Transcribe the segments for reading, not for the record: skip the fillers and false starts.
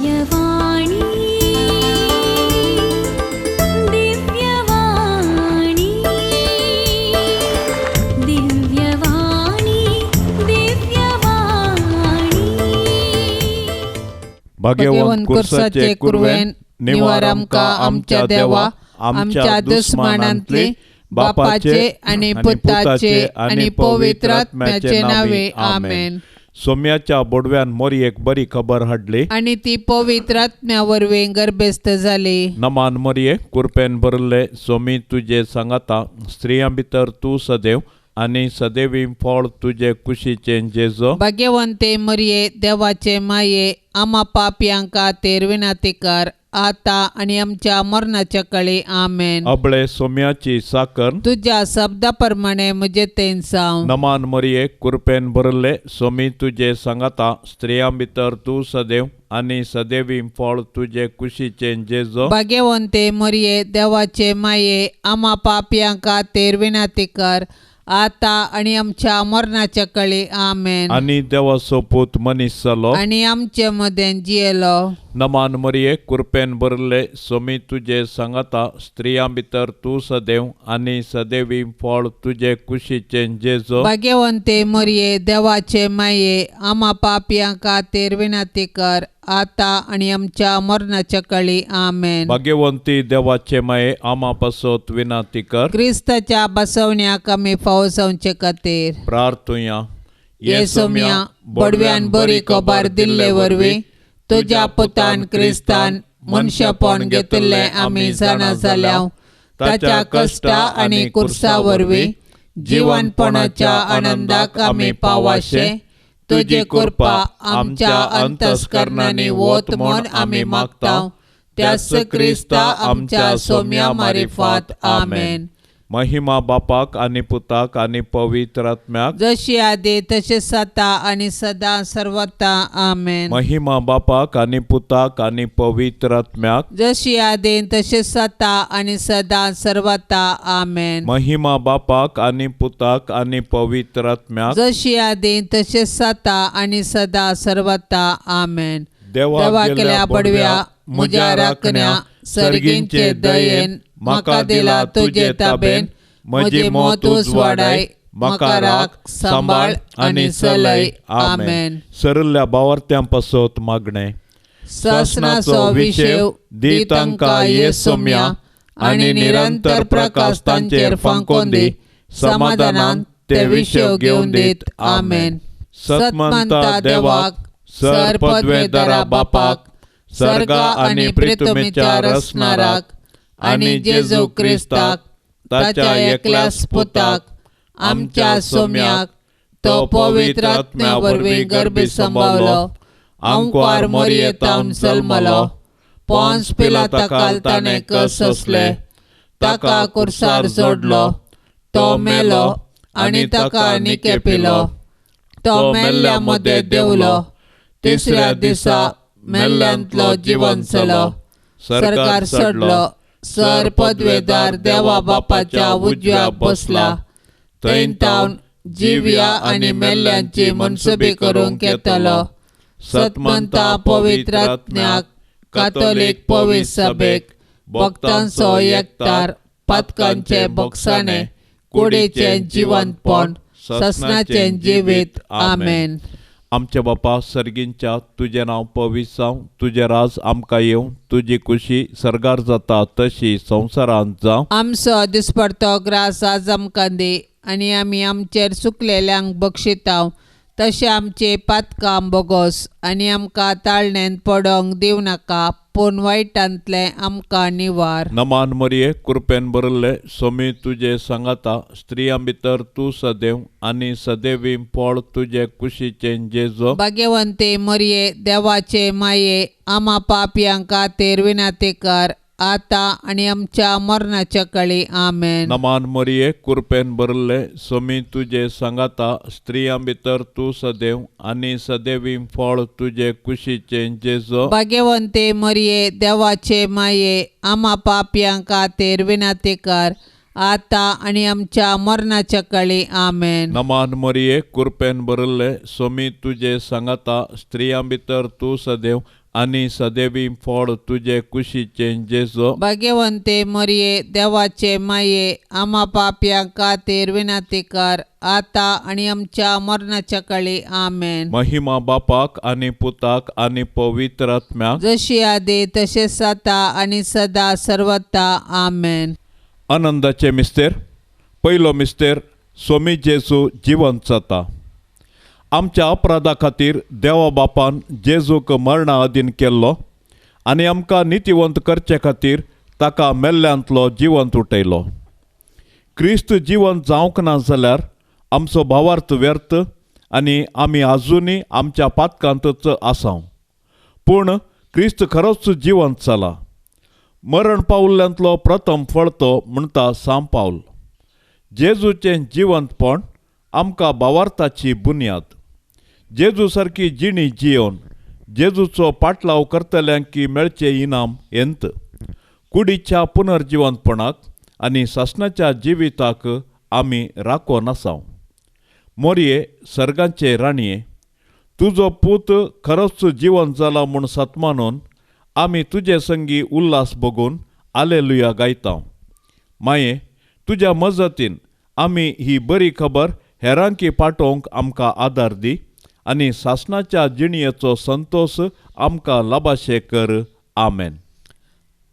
दिव्यवाणी दिव्यवाणी दिव्यवाणी दिव्यवाणी. भाग्यवंत कुर्साचे कुरवेन निवार आमकां आमच्या देवा आमच्या दुस्मानांतली बापाचे आनी पुताचे आनी पवित्र आत्म्याचे नावे आमेन. सोम्याच्या बोडव्यान मोरयेक बरी खबर हाडली आनी ती पवित्र आत्म्या वरवीं गर्भस्थ जाली. नमान मोरये, कुरपेन भरले, सोमी तुजे सांगाता, स्त्रियां भितर तूं सदैव आनी सदैवी फळ तुजे कुशीचें जेजो. भाग्यवंते मरये, देवाचे माये, आमा पापयांक खातीर विनंती कर आता आनी आमच्या मरणाच्या कळी आमेन. अबळे सोम्याची साकर तुज्या शब्दा प्रमाणे म्हजे तेन जावं. नमान मरये, कुरपेन भरले, सोमी तुजे सांगाता, स्त्रियां भितर तूं सदैव आनी सदैवी फळ तुजे कुशीचें जेजो. भाग्यवंते मरये, देवाचे माये, आमा पापयांक खातीर विनंती कर आता आनी आमच्या मरणाच्या कळी आमेन. आनी देवाचो पूत मनीस जालो आनी आमचे मदें जियेलो. नमान मरये, कुरपेन भरले, सोमी तुजे सांगाता, स्त्रियां भितर तूं सदैव आनी सदैवी फळ तुजे कुशीचें जेजो. भाग्यवंते मरये, देवाचे माये, आमा पापयांक खातीर विनंती कर आता आनी आमच्या मरणाच्या कळी आमेन. भाग्यवंती देवाचे माये, आमा पासत विनंती कर. क्रिस्ताच्या बसवण्याक आमी फावो जावचे खातीर प्रार्थुया. ये सोम्या, बडव्यान बरी खबर दिल्ले वरवीं तुज्या पुतान क्रिस्तान मनशेपण घेतिल्लें आमी जाणा जाल्या. ताच्या कश्टा आनी कुर्सा वरवीं जिवनपणाच्या आनंदाक आमी पावाशे तुजी कृपा आमच्या अंतस्करणांनी वत म्हूण आमी मागता. त्याच क्रिस्ता आमच्या सोम्या मारिफात आमेन. महिमा बापाक आनी पुताक आनी पवित्र आत्म्याक, जशी आदी तशें सता आनी सदां सर्वता आमेन. महिमा बापाक आनी पुताक आनी पवित्र आत्म्याक, जशी आदी तशें सता आनी सदां सर्वता आमेन. महिमा बापाक आनी पुताक आनी पवित्र आत्म्याक, जशी आदी तशें सता आनी सदां सर्वता आमेन. देवा केल्या बडव्या म्हज्या राखण्या सर्गींचे दयेन म्हाका दिला तुजे ताबेन, म्हजी मौत उजवाडाय, म्हाका राख सांबाळ आनी चलय आमेन. सरल्या बावर्त्यां पासत मागणें. सासणाचो विशेव दी तांकां ये सोम्या आनी निरंतर प्रकाश तांचेर फांकोवन दी, समाधानान ते विशेव घेवन दीत आमेन. सतमंता देवाक, सर पदवेदारा बापाक, सर्गा आनी पृथ्वीच्या रचणाराक आनी जेजू क्रिस्ताक ताच्या एकल्याच पुताक आमच्या सोम्याक, तो पवित्र आत्म्या वरवीं गर्भी सांबाळलो, आंकवार मोरयेतावन जल्मलो, पोंस पिलाता ताणें कस सोंसले, ताका कुर्सार जोडलो, तो मेलो आनी ताका निकेपिलो, तो मेल्ल्या मदें देंवलो, तिसऱ्या दिसा मेल्ल्यांतलो जिवन जालो, सरकार सोडलो, सर पदवेदार देवा बापाच्या उजव्याक बसला, थंय तावन जिव्या आनी मेल्ल्यांची मनसुबी करूंक येतलो. सतमंता पवित्र आत्म्याक, कातोलीक पवित्र सभेक, भक्तांचो एकतार, पातकांचे बक्षाणे, कुडीचें जिवंतपण, ससनाचें जिवीत आमेन. आमच्या बापा सर्गींच्या, तुजें नांव पवित्र जावं, तुजें राज आमकां येवं, तुजी कुशी सर्गार जाता तशी संवसारांत जावं. आमचो दिसपडतो ग्रास आज आमकां दी आनी आमी आमचेर चुकलेल्यांक बक्षितांव तशें आमचे पातकां बोगोस आनी आमकां ताळणेन पडोंक दिवं नाका, पूण वायटांतलें आमकां निवार. नमान मरये, कृपेन भरले, सोमी तुजे सांगाता, स्त्रियां भितर तूं सदैव आनी सदैवी फळ तुजे कुशीचें जेजो. भाग्यवंते मरये, देवाचे माये, आमा पापयांक खातीर विनंती कर आता आनी आमच्या मरणाच्या कळी आमेन. नमान मरये, कृपेन भरले, सोमी तुजे सांगाता, स्त्रियां भितर तूं सदैव आनी सदैवी फळ तुजे कुशीचें जेजो. भाग्यवंते मरये, देवाचे माये, आमा पापयांक खातीर विनंती कर आता आनी आमच्या मरणाच्या कळी आमेन. नमान मरये, कृपेन भरले, सोमी तुजे सांगाता, स्त्रियां भितर तूं सदैव आनी सदैवी फळ तुजे कुशीचें जेजो. भाग्यवंते मरिये देवाचे माये, आमा पापयां खातीर विनंती कर, आतां आनी आमच्या मरणाच्या काळी. आमेन. महिमा बापाक आनी पुताक आनी पवित्र आत्म्याक, जशी आदी तशेंच आतां आनी सदा सर्वता. आमेन. आनंदाचे मिस्तेर. पयलो मिस्तेर, स्वामी जेजू जिवंत जाता. आमच्या अपराधा खातीर देवा बापान जेजूक मरणा अधीन केल्लो आनी आमकां नितीवंत करचे खातीर ताका मेल्ल्यांतलो जिवंत उठयलो. क्रिस्त जिवंत जावंक ना जाल्यार आमचो भावार्थ व्यर्थ आनी आमी आजुनूय आमच्या पातकांतच आसाव. पूण क्रिस्त खरोच जिवंत जाला. मरण पावल्ल्यांतलो प्रथम फळ तो म्हणटा सांव पावल. जेजूचें जिवंतपण आमकां भावार्थाची बुन्याद. जेजू सारकी जिणी जियोवन जेजूचो पाटलाव करतल्यांकी मेळचें इनाम येंत. कुडीच्या पुनर्जिवंतपणाक आनी सासणाच्या जिविताक आमी राखोन आसाव. मोरये सर्गाचे राणये, तुजो पूत खरोच जिवंत जाला म्हूण सतमानून आमी तुजे संगी उल्हास बगून आलेलुया गायता. माये, तुज्या मजतीन आमी ही बरी खबर हेरांकी पाठोवंक आमकां आदार दी आनी सासणाच्या जिणयेचो संतोश आमकां लाभाशे कर. आमेन.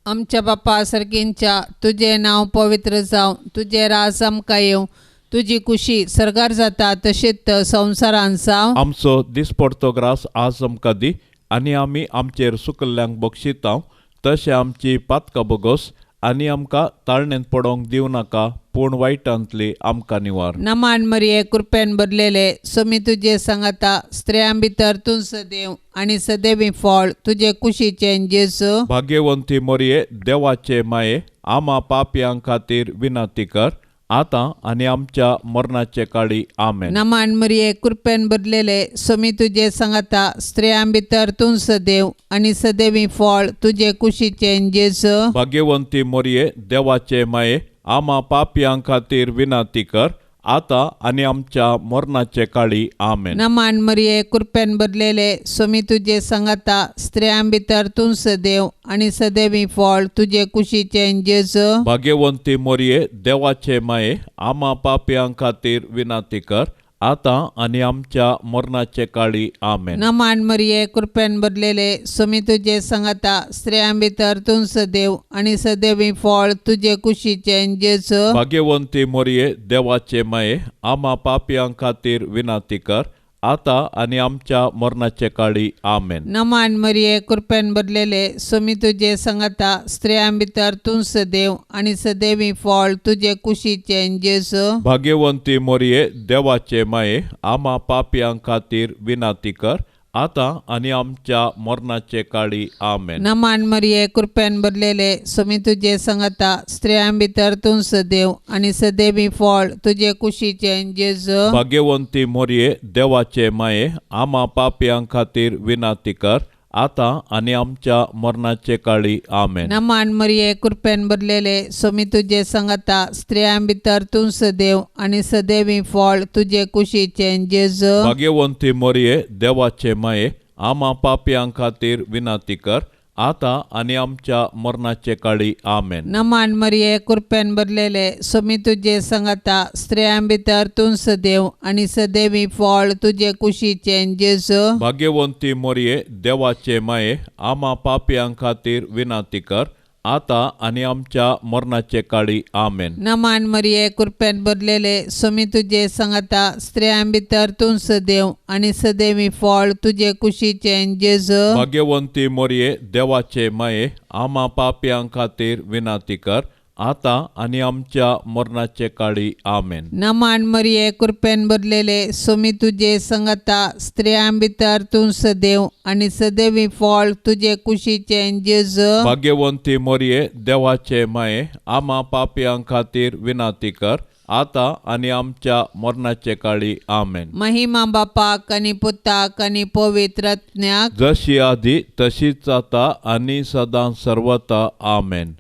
आमच्या बापा सर्गींच्या, तुजें नांव पवित्र जावं, तुजें राज आमकां येवं, तुजी कुशी सर्गार जाता तशीच संवसारान जावं. आमचो दिसपडतो ग्रास आज आमकां दी आनी आमी आमचेर सुकल्ल्यांक बक्षितांव तशें आमची पातकां बोगोस आनी आमकां ताळणेंत पडोवंक दिवं नाका, पूण वायटांतली आमकां निवार. नमान मरिये, कृपेन भरलेले, स्वामी तुजे सांगाता, स्त्रियां भितर तूं सदैव आनी सदैवी फळ तुजे कुशीचें जेजू. भाग्यवंती मरिये देवाचे माये, आमा पापयां खातीर विनंती कर, आतां आनी आमच्या मरणाचे काळी. आमेन. नमान मरिये, कृपेन भरलेले, स्वामी तुजे सांगाता, स्त्रियां भितर तूं सदैव आनी सदैवी फळ तुजे कुशीचें जेजू. भाग्यवंती मरिये देवाचे माये, आमा पापयां खातीर विनंती कर, आतां आनी आमच्या मरणाचे काळी. आमेन. नमान मरिये, कृपेन भरलेले, स्वामी तुजे सांगाता, स्त्रियां भितर तूं सदैव आनी सदैवी फळ तुजे कुशीचें जेजू. भाग्यवंती मरिये देवाचे माये, आमा पापयां खातीर विनंती कर, आतां आनी आमच्या मरणाचे काळी. आमेन. नमान मरिये, कृपेन भरलेले, स्वामी तुजे सांगाता, स्त्रियां भितर तूं सदैव आनी सदैवी फळ तुजे कुशीचें जेजू. भाग्यवंती मरिये देवाचे माये, आमा पापयां खातीर विनंती कर, आतां आनी आमच्या मरणाचे काळी. आमेन. नमान मरिये, कृपेन भरलेले, स्वामी तुजे सांगाता, स्त्रियां भितर तूं सदैव आनी सदैवी फळ तुजे कुशीचें जेजू. भाग्यवंती मरिये देवाचे माये, आमा पापयां खातीर विनंती कर, आतां आनी आमच्या मरणाचे काळी. आमेन. नमान मरिये, कृपेन भरलेले, स्वामी तुजे सांगाता, स्त्रियां भितर तूं सदैव आनी सदैवी फळ तुजे कुशीचें जेजू. भाग्यवंती मरिये देवाचे माये, आमा पापयां खातीर विनंती कर, आतां आनी आमच्या मरणाचे काळी. आमेन. नमान मरिये, कृपेन भरलेले, स्वामी तुजे सांगाता, स्त्रियां भितर तूं सदैव आनी सदैवी फळ तुजे कुशीचें जेजू. भाग्यवंती मरिये देवाचे माये, आमा पापयां खातीर विनंती कर, आतां आनी आमच्या मरणाचे काळी. आमेन. नमान मरिये, कृपेन भरलेले, स्वामी तुजे सांगाता, स्त्रियां भितर तूं सदैव आनी सदैवी फळ तुजे कुशीचें जेजू. भाग्यवंती मरिये देवाचे माये, आमा पापयां खातीर विनंती कर, आतां आनी आमच्या मरणाचे काळी. आमेन. नमान मरिये, कृपेन भरलेले, स्वामी तुजे सांगाता, स्त्रियां भितर तूं सदैव आनी सदैवी फळ तुजे कुशीचें जेजू. भाग्यवंती मरिये देवाचे माये, आमा पापयां खातीर विनंती कर, आतां आनी आमच्या मरणाचे काळी. आमेन. नमान मरिये, कृपेन भरलेले, स्वामी तुजे सांगाता, स्त्रियां भितर तूं सदैव आनी सदैवी फळ तुजे कुशीचें जेजू. भाग्यवंती मरिये देवाचे माये, आमा पापयां खातीर विनंती कर, आतां आनी आमच्या मरणाचे काळी. आमेन. महिमा बापाक आनी पुताक आनी पवित्र आत्म्याक, जशी आदी तशीच आतां आनी सदां सर्वता. आमेन.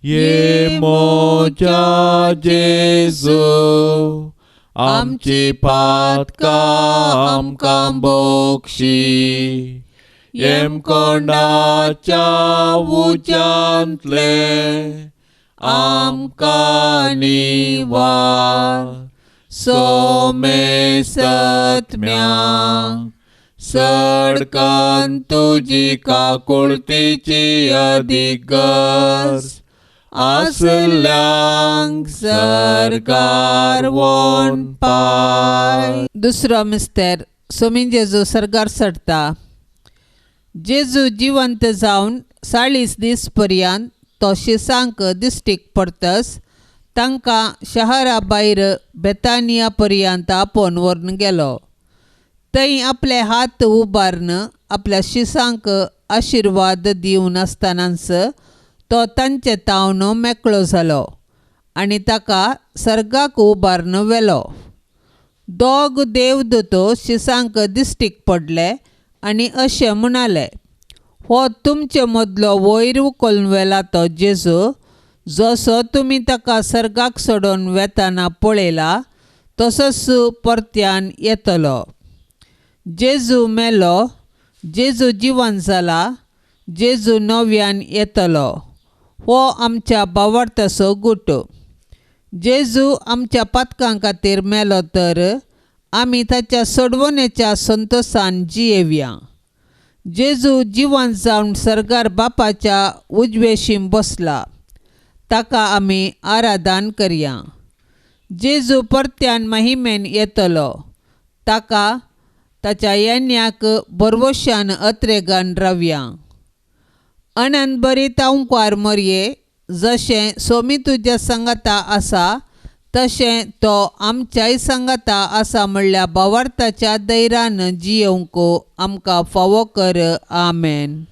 ये मोजा जेजू, आमची पातकां आमकां बोक्षी, येमकोंडाच्या उज्यांतले आमकां निवार सोमेसत्म्या सडकन तुजी काकुळतीची अदीक गरज आसल्यांक सरकार वोन पाय. दुसरो मिस्तेर सोमी जेजू सर्गार चडटा. जेजू जिवंत जावन 40 दीस पर्यंत तो शिसांक दिश्टीक पडतस तांकां शहरा भायर बेतानिया पर्यंत आपोवन व्हरून गेलो. थंय आपले हात उबारून आपल्या शिसांक आशिर्वाद दिवन आसतनाच तो तांचे तावन मेकळो जालो आनी ताका सर्गाक उबारून व्हेलो. दोग देवदूत शिसांक दिश्टीक पडले आनी अशें म्हणाले, हो तुमचे मदलो वयर उखलून व्हेला तो जेजू, जसो तुमी ताका सर्गाक सोडून वेताना पळयला तसोच परत्यान येतलो. जेजू मेलो, जेजू जिवन जाला, जेजू नव्यान येतलो. हो आमच्या भावार्थाचो गुट. जेजू आमच्या पातकां खातीर मेलो तर आमी ताच्या सोडवणेच्या संतोशान जियेवया. जेजू जिवन जावन सर्गार बापाच्या उजवेशीं बसला, ताका आमी आराधन करया. जेजू परत्यान महिमेन येतलो, ताका ताच्या येण्याक भरवशान अत्रेगान रावया. अनंत बरी तांवकार मरये, जशें सोमी तुज्या सांगाता आसा तशें तो आमच्याय सांगाता आसा म्हणल्या भावार्थाच्या दैरान जियेवंक आमकां फावो कर. आमेन.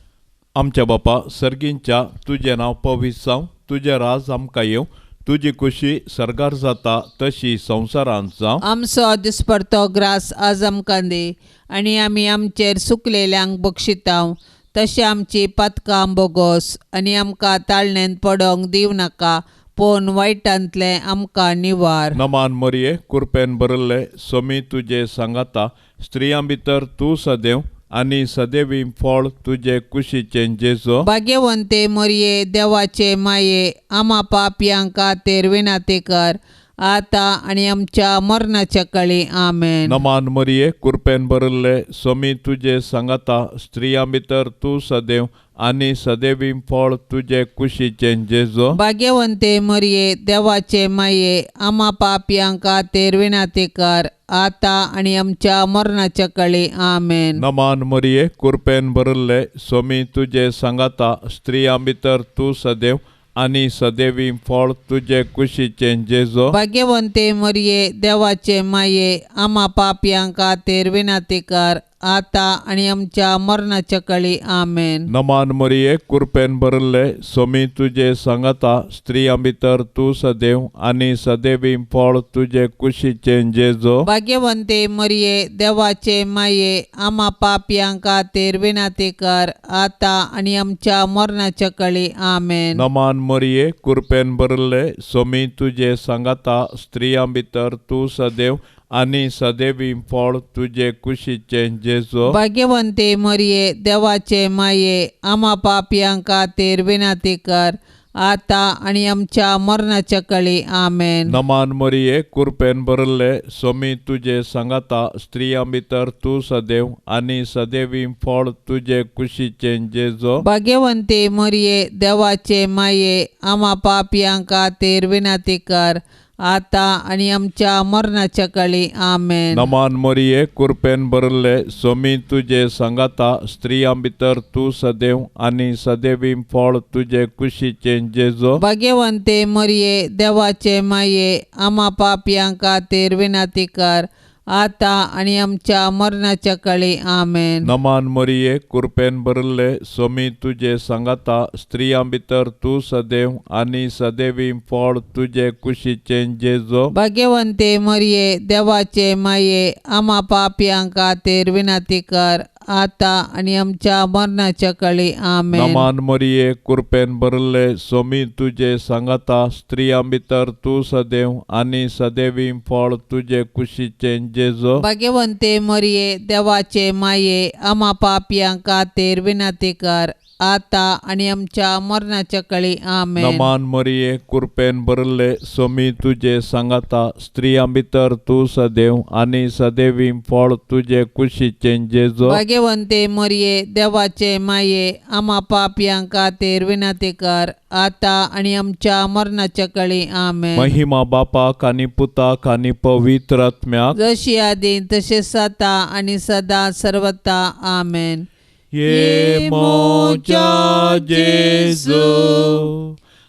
आमच्या बापा सर्गींच्या तुजें नांव पवित्र जावं, तुजें राज आमकां येवं, तुजी खुशी सर्गार जाता तशी संवसारांत जावं. आमचो दिसपडतो ग्रास आज आमकां दी आनी आमी आमचेर सुकलेल्यांक बक्षितांव तशें आमची पातकां बोगोस आनी आमकां ताळणेन पडोंक दिवं नाका, पूण वायटांतलें आमकां निवार. नमान मरये, कुरपेन भरिल्ले सोमी तुजे सांगाता, स्त्रियां भितर तूं सदैव आनी सदैवी फळ तुजे कुशीचें जेजू. भाग्यवंते मरये, देवाचे माये, आमा पापयांक खातीर विनंती कर आतां आनी आमच्या मरणाच्या काळी. आमेन. नमान मरये, कुरपेन भरिल्ले सोमी तुजे सांगाता, स्त्रियां भितर तूं सदैव आनी सदैवी फळ तुजे कुशीचें जेजू. भाग्यवंते मरये, देवाचे माये, आमा पापयांक खातीर विनंती कर आतां आनी आमच्या मरणाच्या काळी. आमेन. नमान मरये, कुरपेन भरिल्ले सोमी तुजे सांगाता, स्त्रियां भितर तूं सदैव आनी सदैवी फळ तुजे कुशीचें जेजू. भाग्यवंते मरये, देवाचे माये, आमा पापयांक खातीर विनंती कर आतां आनी आमच्या मरणाच्या काळी. आमेन. नमान मरये, कुरपेन भरिल्ले सोमी तुजे सांगाता, स्त्रियां भितर तूं सदैव आनी सदैवी फळ तुजे कुशीचें जेजू. भाग्यवंते मरये, देवाचे माये, आमा पापयांक खातीर विनंती कर आतां आनी आमच्या मरणाच्या काळी. आमेन. नमान मरये, कुरपेन भरिल्ले सोमी तुजे सांगाता, स्त्रियां भितर तूं सदैव आनी सदैवी फळ तुजे कुशीचें जेजू. भाग्यवंते मरये, देवाचे माये, आमा पापयांक खातीर विनंती कर आतां आनी आमच्या मरणाच्या काळी. आमेन. नमान मरये, कुरपेन भरिल्ले सोमी तुजे सांगाता, स्त्रियां भितर तूं सदैव आनी सदैवी फळ तुजे कुशीचें जेजू. भाग्यवंते मरये, देवाचे माये, आमा पापयांक खातीर विनंती कर आतां आनी आमच्या मरणाच्या काळी. आमेन. नमान मरये, कुरपेन भरिल्ले सोमी तुजे सांगाता, स्त्रियां भितर तूं सदैव आनी सदैवी फळ तुजे कुशीचें जेजू. भाग्यवंते मरये, देवाचे माये, आमा पापयांक खातीर विनंती कर आतां आनी आमच्या मरणाच्या काळी. आमेन. नमान मरये, कुरपेन भरिल्ले सोमी तुजे सांगाता, स्त्रियां भितर तूं सदैव आनी सदैवी फळ तुजे कुशीचें जेजू. भाग्यवंते मरये, देवाचे माये, आमा पापयांक खातीर विनंती कर आता आनी आमच्या मरणाच्या काळी. आमेन. नमान मरिये, कृपेन भरले, सोमी तुजे सांगाता, स्त्रियां भितर तूं सदैव आनी सदैवी फळ तुजे कुशीचें जेजू. भाग्यवंते मरिये, देवाचे माये, आमा पापयां खातीर विनंती कर, आता आनी आमच्या मरणाच्या काळी. आमेन. नमान मरिये, कृपेन भरले, सोमी तुजे सांगाता, स्त्रियां भितर तूं सदैव आनी सदैवी फळ तुजे कुशीचें जेजू. भाग्यवंते मरिये, देवाचे माये, आमा पापयां खातीर विनंती कर, आता आनी आमच्या मरणाच्या काळी. आमेन. महिमा बापाक आनी पुताक आनी पवित्र आत्म्याक, जशी आदी तशें आतां आनी सदां सर्वता. आमेन. ये मोजा जेजू,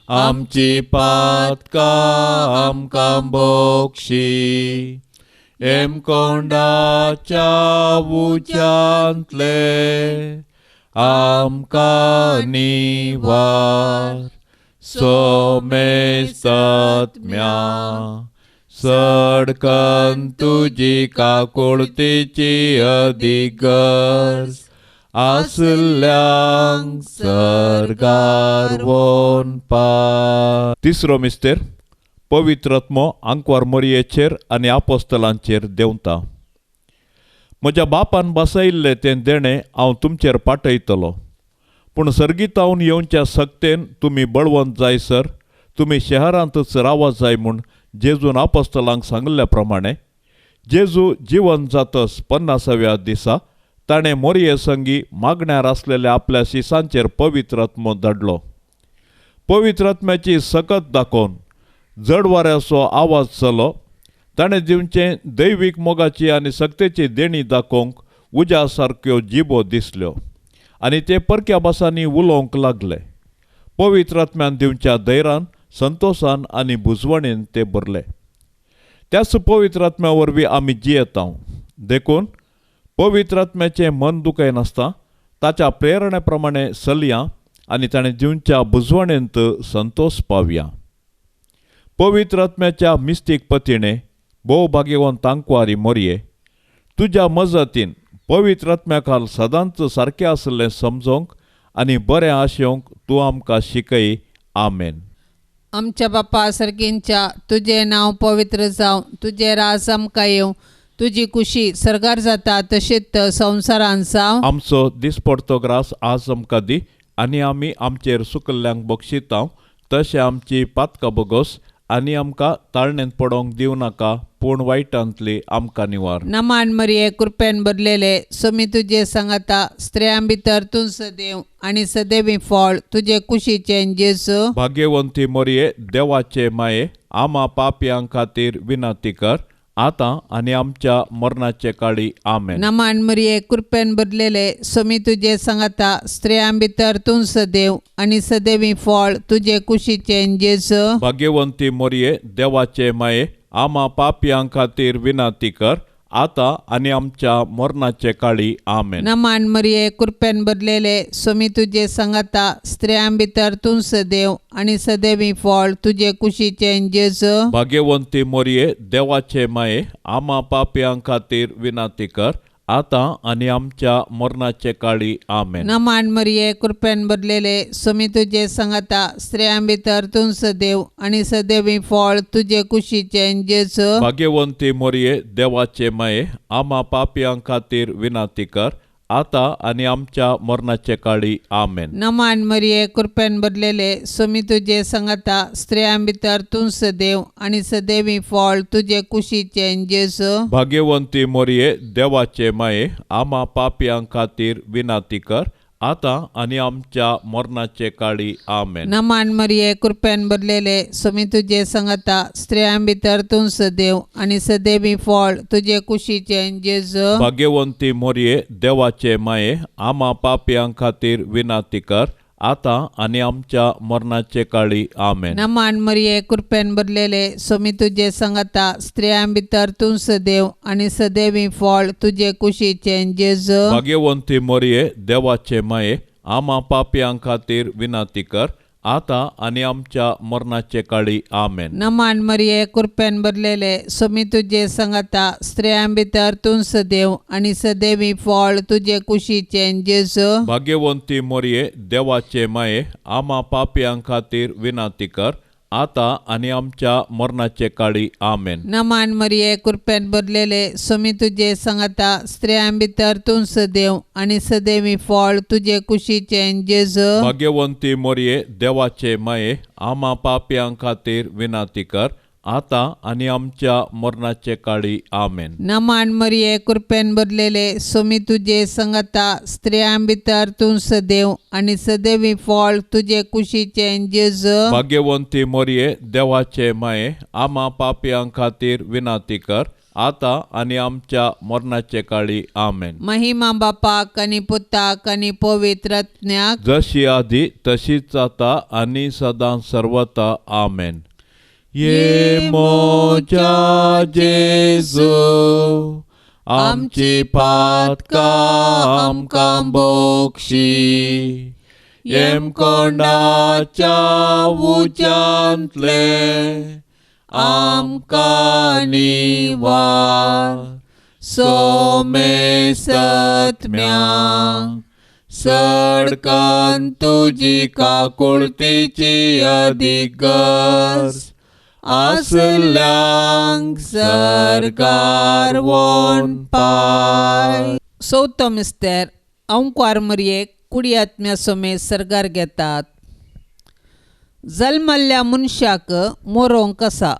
आमची पातकां आमकां बक्षी, हेमकोंडाच्या उज्यांतले आमकां निवार, सोमेस्तात्म्या सडकन तुजी काकुळतीची अदीक गरज आसल्यांक सर्गार वनपार. तिसरो मिस्तेर, पवित्र आत्मो आंकवार मोरयेचेर आनी आपोस्तलांचेर देंवता. म्हज्या बापान बसयिल्लें तें देणें हांव तुमचेर पाठयतलो, पूण सर्गीतावन येवच्या सक्तेन तुमी बळवंत जायसर तुमी शहरांतच रावा जाय म्हूण जेजून आपोस्तलांक सांगिल्ल्या प्रमाणे जेजू जिवन जातस 50व्या दिसा ताणें मोरये संगी मागण्यार आसलेल्या आपल्या शिसांचेर पवित्र आत्मो धाडलो. पवित्र आत्म्याची सकत दाखोवन जड वाऱ्याचो आवाज जालो. ताणें दिवचें दैवीक मोगाची आनी सक्तेची देणी दाखोवंक उज्या सारक्यो जिबो दिसल्यो आनी ते परक्या भासांनी उलोवंक लागले. पवित्र आत्म्यान दिवच्या धैर्यान, संतोशान आनी बुजवणेन ते भरले. त्याच पवित्र आत्म्या वरवीं आमी जियेता. देखून पवित्र आत्म्याचें मन दुखयनासता ताच्या प्रेरणे प्रमाणे चलया आनी ताणें दिवच्या बुजवणेंत संतोश पावया. पवित्र आत्म्याच्या मिस्तीक पतीणे भोव भाग्यवंत आंकवारी मोरये, तुज्या मजतीन पवित्र आत्म्या खाल सदांच सारकें आसलें समजोंक आनी बरें आशेवंक तूं आमकां शिकय. आमेन. आमच्या बापा सर्गींच्या, तुजें नांव पवित्र जावं, तुजें राज आमकां येवं, तुजी कुशी सर्गार जाता तशेंच संवसारान जावं. आमचो दिसपडतो ग्रास आज आमकां दी आनी आमी आमचेर सुकल्ल्यांक बक्षितांव तशें आमची पातकां बगोस आनी आमकां ताळणेंत पडोवंक दिवं नाका, पूण वायटांतली आमकां निवार. नमान मरिये, कृपेन भरलेले, सोमी तुजे सांगाता, स्त्रियां भितर तूं सदैव आनी सदैवी फळ तुजे कुशीचें जेजू. भाग्यवंती मरिये, देवाचे माये, आमा पापयां खातीर विनंती कर, आतां आनी आमच्या मरणाचे काळी. आमेन. नमान मरिये, कृपेन भरलेले, सोमी तुजे सांगाता, स्त्रियां भितर तूं सदैव आनी सदैवी फळ तुजे कुशीचें जेजू. भाग्यवंती मरिये, देवाचे माये, आमा पापयां खातीर विनंती कर, आतां आनी आमच्या मरणाचे काळी. आमेन. नमान मरिये, कृपेन भरलेले, सोमी तुजे सांगाता, स्त्रियां भितर तूं सदैव आनी सदैवी फळ तुजे कुशीचें जेजू. भाग्यवंती मरिये, देवाचे माये, आमा पापयां खातीर विनंती कर, आतां आनी आमच्या मरणाचे काळी. आमेन. नमान मरिये, कृपेन भरलेले, सोमी तुजे सांगाता, स्त्रियां भितर तूं सदैव आनी सदैवी फळ तुजे कुशीचें जेजू. भाग्यवंती मरिये, देवाचे माये, आमा पापयां खातीर विनंती कर, आतां आनी आमच्या मरणाचे काळी. आमेन. नमान मरिये, कृपेन भरलेले, सोमी तुजे सांगाता, स्त्रियां भितर तूं सदैव आनी सदैवी फळ तुजे कुशीचें जेजू. भाग्यवंती मरिये, देवाचे माये, आमा पापयां खातीर विनंती कर, आतां आनी आमच्या मरणाचे काळी. आमेन. नमान मरिये, कृपेन भरलेले, सोमी तुजे सांगाता, स्त्रियां भितर तूं सदैव आनी सदैवी फळ तुजे कुशीचें जेजू. भाग्यवंती मरिये, देवाचे माये, आमा पापयां खातीर विनंती कर, आतां आनी आमच्या मरणाचे काळी. आमेन. नमान मरिये, कृपेन भरलेले, सोमी तुजे सांगाता, स्त्रियां भितर तूं सदैव आनी सदैवी फळ तुजे कुशीचें जेजू. भाग्यवंती मरिये, देवाचे माये, आमा पापयां खातीर विनंती कर, आतां आनी आमच्या मरणाचे काळी. आमेन. नमान मरिये, कृपेन भरलेले, स्वामी तुजे संगता, स्त्रियां भितर तूं सदैव आनी सदैवी फळ तुजे कुशीचें जेजू. भाग्यवंती मोरये, देवाचे माये, आमा पापयां खातीर विनंती कर, आतां आनी आमच्या मरणाचे काळी. आमेन. नमान मरिये, कृपेन भरलेले, स्वामी तुजे संगता, स्त्रियां भितर तूं सदैव आनी सदैवी फळ तुजे कुशीचें जेजू. भाग्यवंती मोरये, देवाचे माये, आमा पापयां खातीर विनंती कर, आतां आनी आमच्या मरणाचे काळी. आमेन. नमान मरिये, कृपेन भरलेले, स्वामी तुजे संगता, स्त्रियां भितर तूं सदैव आनी सदैवी फळ तुजे कुशीचें जेजू. भाग्यवंती मोरये, देवाचे माये, आमा पापयां खातीर विनंती कर, आतां आनी आमच्या मरणाचे काळी. आमेन. महिमा बापाक आनी पुताक आनी पवित्र आत्म्याक, जशी आदी तशीच आतां आनी सदां सर्वता. आमेन. ये मोजा जेजू, आमची पातकां आमकां बोक्षी, येमकोंडाच्या उज्यांतले आमकां निवार, सोमेसत्म्या सडकन तुजी काकुळतीची अदीक गरज आसल्यांक सरकार वोन पाय. चवथो मिस्तेर, अंकुआर मरयेक कुडी आत्म्या समेत सर्गार घेतात. जल्मल्ल्या मनशाक मरोंक आसा.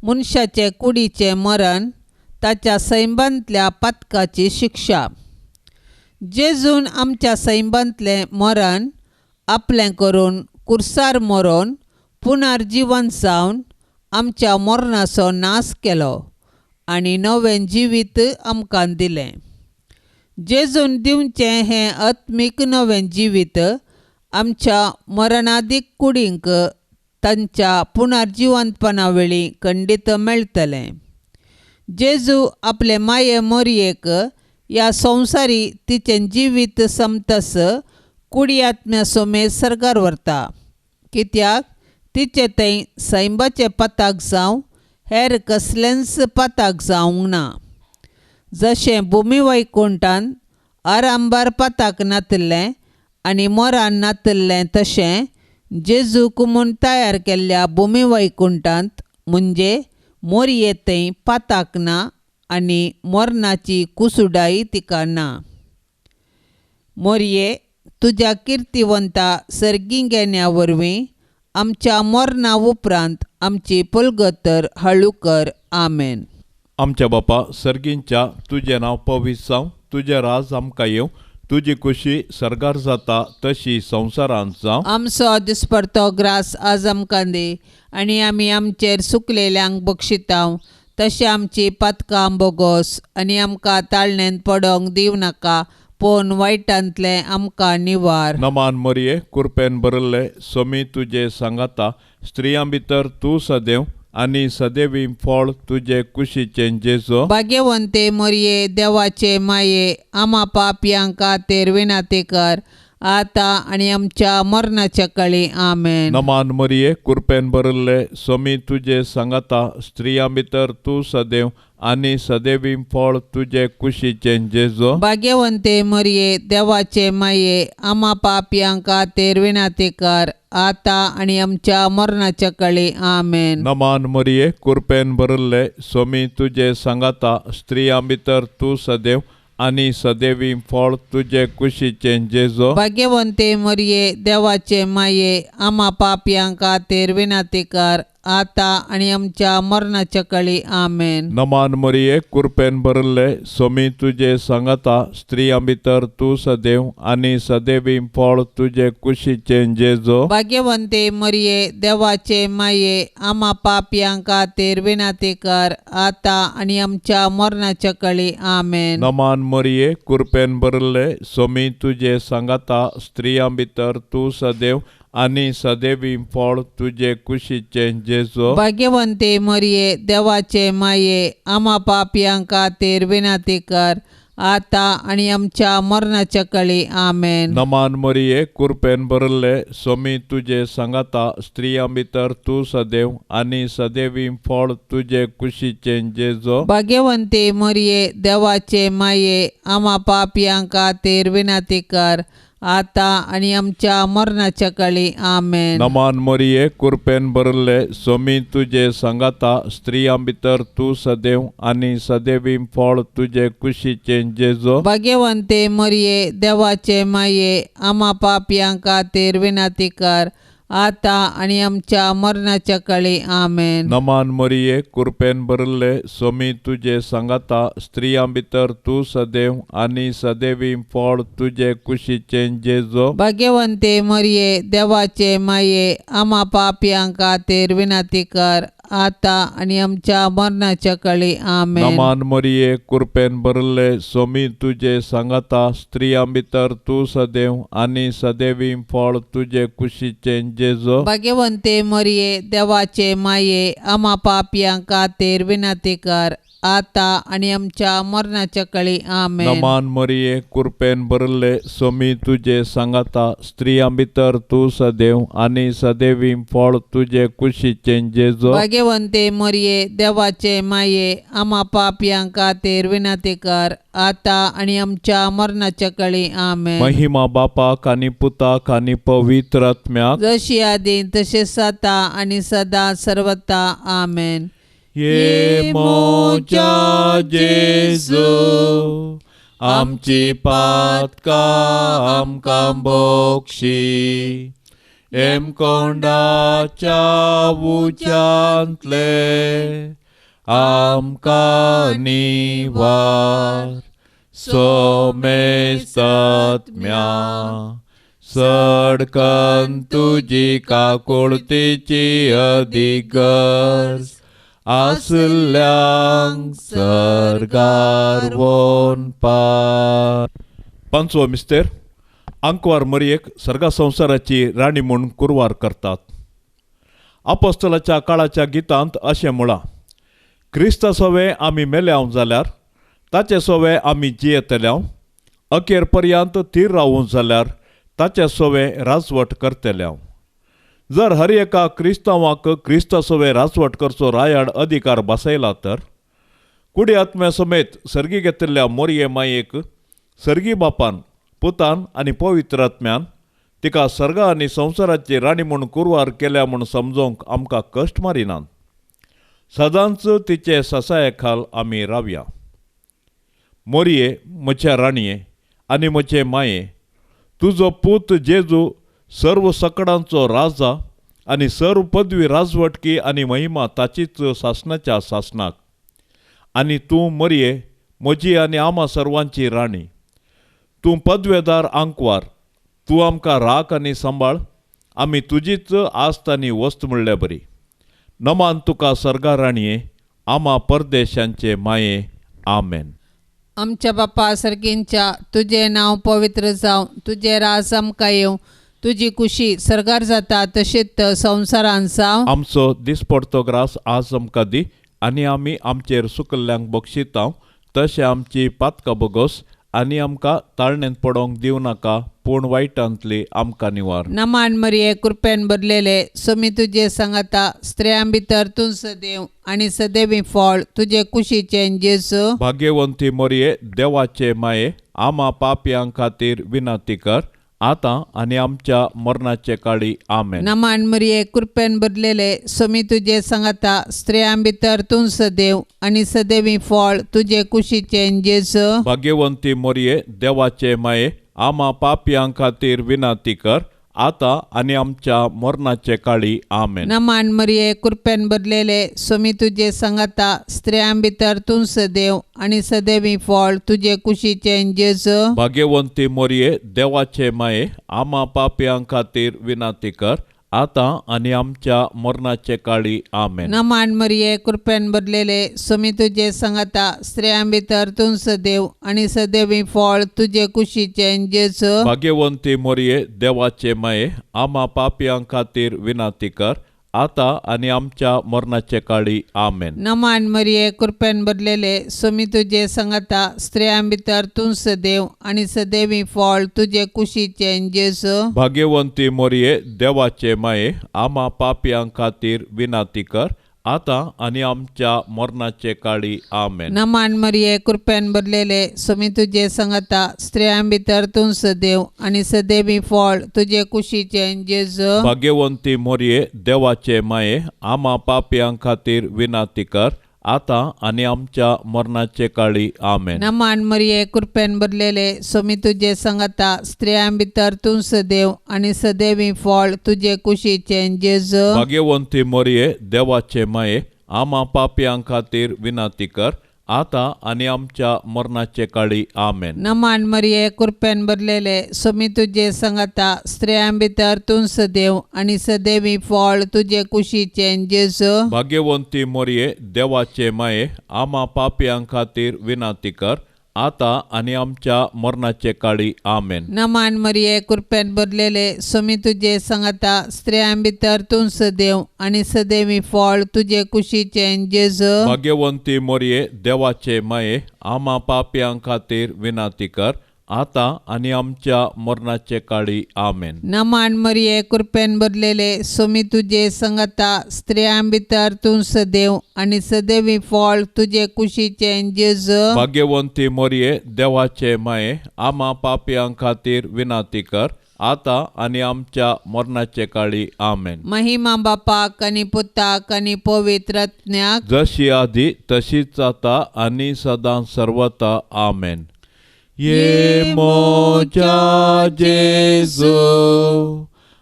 मनशाचे कुडीचें मरण ताच्या सैमांतल्या पातकाची शिक्षा. जेजून आमच्या सैमांतलें मरण आपलें करून कुर्सार मरोन पुनर्जीवन जावन आमच्या मरणाचो नाश केलो आनी नवें जिवीत आमकां दिलें. जेजून दिवचें हें आत्मीक नवें जिवीत आमच्या मरणादीक कुडींक तांच्या पुनर्जिवंतपणा वेळी खंडीत मेळटलें. जेजू आपले माये मोरयेक ह्या संवसारी तिचें जिवीत समतस कुडी आत्म्या समेत सर्गार व्हरता, कित्याक तिचे थंय सैमाचे पताक जावं हेर कसलेंच पताक जावंक ना. जशें भुमी वैकुंठान आरांभार पताक नातिल्लें आनी मोरान नातिल्लें, तशें जेजूक म्हूण तयार केल्ल्या भुमी वैकुंठांत म्हणजे मोरये थंय पताक ना आनी मरणाची कुसुडाय तिका ना. मोरये, तुज्या किर्तिवंता सर्गी घेण्या वरवीं आमच्या मरणा उपरांत आमची पलगतर हळू कर. आमेन. आमच्या बापा सर्गींच्या, तुजें नांव पवित्र जावं, तुजें राज आमकां येवं, तुजी खुशी सर्गार जाता तशी संवसारांत जावं. आमचो दिसपडतो ग्रास आज आमकां दी आनी आमी आमचेर सुकलेल्यांक बक्षितांव, तशें आमची पातकां बोगोस आनी आमकां ताळणेन पडोंक दिवं नाका, पूण वायटांतलें आमकां निवार. नमान मरिये, कृपेन भरिल्ले, स्वामी तुजे सांगाता, स्त्रियां भितर तूं सदैव आनी सदैवी फळ तुजे कुशीचें जेजू. भाग्यवंते मरिये, देवाचे माये, आमा पापयां खातीर विनंती कर, आतां आनी आमच्या मरणाच्या काळी. आमेन. नमान मरिये, कृपेन भरिल्ले, स्वामी तुजे सांगाता, स्त्रियां भितर तूं सदैव आनी सदैवी फळ तुजे कुशीचें जेजू. भाग्यवंते मरिये, देवाचे माये, आमा पापयां खातीर विनंती कर, आतां आनी आमच्या मरणाच्या काळी. आमेन. नमान मरिये, कृपेन भरिल्ले, स्वामी तुजे सांगाता, स्त्रियां भितर तूं सदैव आनी सदैवी फळ तुजे कुशीचें जेजू. भाग्यवंते मरिये, देवाचे माये, आमा पापयां खातीर विनंती कर, आतां आनी आमच्या मरणाच्या काळी. आमेन. नमान मरिये, कृपेन भरिल्ले, स्वामी तुजे सांगाता, स्त्रियां भितर तूं सदैव आनी सदैवी फळ तुजे कुशीचें जेजू. भाग्यवंते मरिये, देवाचे माये, आमा पापयां खातीर विनंती कर, आतां आनी आमच्या मरणाच्या काळी. आमेन. नमान मरिये, कृपेन भरिल्ले, स्वामी तुजे सांगाता, स्त्रियां भितर तूं सदैव आनी सदैवी फळ तुजे कुशीचें जेजू. भाग्यवंते मरिये, देवाचे माये, आमा पापयां खातीर विनंती कर, आता आनी आमच्या मरणाच्या काळी. आमेन. नमान मरिये, कृपेन भरले, स्वामी तुजे सांगाता, स्त्रियां भितर तूं सदैव आनी सदैवी फळ तुजे कुशीचें जेजो. भाग्यवंती मरिये, देवाचे माये, आमा पापयां खातीर विनंती कर, आता आनी आमच्या मरणाच्या काळी. आमेन. नमान मरिये, कृपेन भरले, स्वामी तुजे सांगाता, स्त्रियां भितर तूं सदैव आनी सदैवी फळ तुजे कुशीचें जेजो. भाग्यवंते मरिये, देवाचे माये, आमा पापयां खातीर विनंती कर, आता आनी आमच्या मरणाच्या काळी. आमेन. नमान मरिये, कृपेन भरले, स्वामी तुजे सांगाता, स्त्रियां भितर तूं सदैव आनी सदैवी फळ तुजे कुशीचें जेजो. भाग्यवंते मरिये, देवाचे माये, आमा पापयां खातीर विनंती कर, आता आनी आमच्या मरणाच्या काळी. आमेन. नमान मरिये, कृपेन भरले, स्वामी तुजे सांगाता, स्त्रियां भितर तूं सदैव आनी सदैवी फळ तुजे कुशीचें जेजो. भाग्यवंते मरिये, देवाचे माये, आमा पापयां खातीर विनंती कर, आता आनी आमच्या मरणाच्या काळी. आमेन. नमान मरिये, कृपेन भरले, स्वामी तुजे सांगाता, स्त्रियां भितर तूं सदैव आनी सदैवी फळ तुजे कुशीचें जेजो. भाग्यवंते मरिये, देवाचे माये, आमा पापयां खातीर विनंती कर, आता आनी आमच्या मरणाच्या काळी. आमेन. महिमा बापाक आनी पुताक आनी पवित्र आत्म्याक, जशी आदी तशें आतां आनी सदां सर्वता. आमेन. ये मोजा जेजू, आमची पातकां आमकां बक्षी, हेमकोंडाच्या उज्यांतले आमकां निवार, सोमेस्तात्म्या सडकन तुजी काकुळतीची अदीक गरज आसल्यांक सर्गार वनपार. पांचवो मिस्तेर, आंकवार मरियेक सर्गा संवसाराची राणी म्हूण कुरवार करतात. आपोस्तलाच्या काळाच्या गितांत अशें म्हळां, क्रिस्ता सोवे आमी मेल्याव जाल्यार ताचे सोवे आमी जियेतल्याव, अखेर पर्यंत थीर रावूं जाल्यार ताचे सोवे राजवट करतल्याव. जर हर एका क्रिस्तांवाक क्रिस्ता सोवे राजवट करचो रायाड अधिकार बसयला तर कुडी आत्म्या समेत सर्गी घेतिल्ल्या मोरये मायेक सर्गी बापान, पुतान आनी पवित्र आत्म्यान तिका सर्गा आनी संवसाराची राणी म्हूण कुरवार केल्या म्हूण समजोवंक आमकां कश्ट मारिनात. सदांच तिचे ससाये खाल आमी रावया. मोरये म्हज्या राणये आनी म्हजे माये, तुजो पूत जेजू सर्व सकडांचो राजा आनी सर्व पदवी राजवटकी आनी महिमा ताचीच सासणाच्या सासणाक. आनी तूं मरये म्हजी आनी आमा सर्वांची राणी, तूं पदवेदार आंकवार, तूं आमकां राख आनी सांबाळ, आमी तुजीच आस्त आनी वस्त म्हणल्या बरी. नमान तुका सर्गा राणये, आमा परदेशांचे माये. आमेन. आमच्या बापा सर्गींच्या, तुजें नांव पवित्र जावं, तुजें राज आमकां येवं, तुजी कुशी सर्गार जाता तशीच संवसारान जावं. आमचो दिसपडतो ग्रास आज आमकां दी, आनी आमी आमचेर सुकल्ल्यांक बक्षितांव तशें आमची पातकां बोगोस, आनी आमकां ताळणेंत पडोवंक दिवं नाका, पूण वायटांतली आमकां निवार. नमान मरिये, कृपेन भरलेले, स्वामी तुजे सांगाता, स्त्रियां भितर तूं सदैव आनी सदैवी फळ तुजे कुशीचें जेजू. भाग्यवंती मरिये, देवाचे माये, आमा पापयां खातीर विनंती कर, आतां आनी आमच्या मरणाचे काळी. आमेन. नमान मरिये, कृपेन भरलेले, स्वामी तुजे सांगाता, स्त्रियां भितर तूं सदैव आनी सदैवी फळ तुजे कुशीचें जेजू. भाग्यवंती मरिये, देवाचे माये, आमा पापयां खातीर विनंती कर, आतां आनी आमच्या मरणाचे काळी. आमेन. नमान मरिये, कृपेन भरलेले, स्वामी तुजे सांगाता, स्त्रियां भितर तूं सदैव आनी सदैवी फळ तुजे कुशीचें जेजू. भाग्यवंती मरिये, देवाचे माये, आमा पापयां खातीर विनंती कर, आतां आनी आमच्या मरणाचे काळी. आमेन. नमान मरिये, कृपेन भरलेले, स्वामी तुजे सांगाता, स्त्रियां भितर तूं सदैव आनी सदैवी फळ तुजे कुशीचें जेजू. भाग्यवंती मरिये, देवाचे माये, आमा पापयां खातीर विनंती कर, आतां आनी आमच्या मरणाचे काळी. आमेन. नमान मरिये, कृपेन भरलेले, स्वामी तुजे संगता, स्त्रियां भितर तूं सदैव आनी सदैवी फळ तुजे कुशीचें जेजू. भाग्यवंती मोरये, देवाचे माये, आमा पापयां खातीर विनंती कर, आतां आनी आमच्या मरणाचे काळी. आमेन. नमान मरिये, कृपेन भरलेले, स्वामी तुजे संगता, स्त्रियां भितर तूं सदैव आनी सदैवी फळ तुजे कुशीचें जेजू. भाग्यवंती मोरये, देवाचे माये, आमा पापयां खातीर विनंती कर, आतां आनी आमच्या मरणाचे काळी. आमेन. नमान मरिये, कृपेन भरलेले, स्वामी तुजे संगता, स्त्रियां भितर तूं सदैव आनी सदैवी फळ तुजे कुशीचें जेजू. भाग्यवंती मोरये, देवाचे माये, आमा पापयां खातीर विनंती कर, आतां आनी आमच्या मरणाचे काळी. आमेन. नमान मरिये, कृपेन भरलेले, स्वामी तुजे संगता, स्त्रियां भितर तूं सदैव आनी सदैवी फळ तुजे कुशीचें जेजू. भाग्यवंती मोरये, देवाचे माये, आमा पापयां खातीर विनंती कर, आतां आनी आमच्या मरणाचे काळी. आमेन. नमान मरिये, कृपेन भरलेले, स्वामी तुजे संगता, स्त्रियां भितर तूं सदैव आनी सदैवी फळ तुजे कुशीचें जेजू. भाग्यवंती मोरये, देवाचे माये, आमा पापयां खातीर विनंती कर, आतां आनी आमच्या मरणाचे काळी. आमेन. नमान मरिये, कृपेन भरलेले, स्वामी तुजे संगता, स्त्रियां भितर तूं सदैव आनी सदैवी फळ तुजे कुशीचें जेजू. भाग्यवंती मोरये, देवाचे माये, आमा पापयां खातीर विनंती कर, आतां आनी आमच्या मरणाचे काळी. आमेन. महिमा बापाक आनी पुताक आनी पवित्र आत्म्याक, जशी आदी तशीच आतां आनी सदां सर्वता. आमेन. ये मोजा जेजू,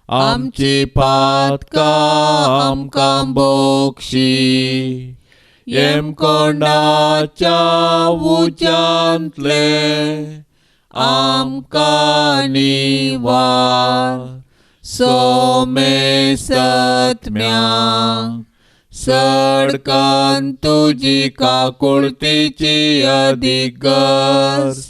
आमची पातकां आमकां बोक्षी, येमकोंडाच्या उज्यांतले आमकां निवार, सोमेसत्म्या सडकन तुजी काकुळतीची अदीक गरज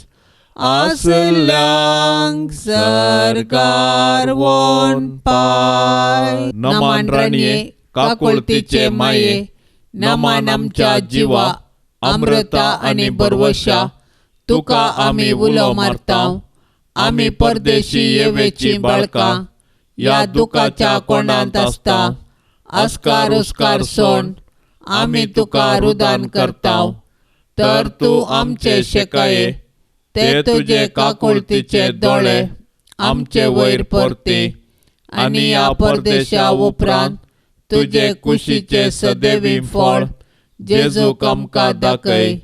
आसल्यांक सरकार वोन पाय. नमान राणये, काकुळतीचे माये, नमान आमच्या जिवा, अमृता आनी बरवशा, तुका आमी उलो मारता. आमी परदेशी येवेची बाळकां, ह्या दुखाच्या कोणांत आसता, आस्कार उस्कार सोण आमी तुका रुदान करता. तर तूं आमचे शेकाये, ते तुजे काकुळतीचे दोळे आमचे वयर परती, आनी ह्या परदेशा उपरांत तुजे कुशीचे सदैवी फळ जेजूक आमकां दाखय.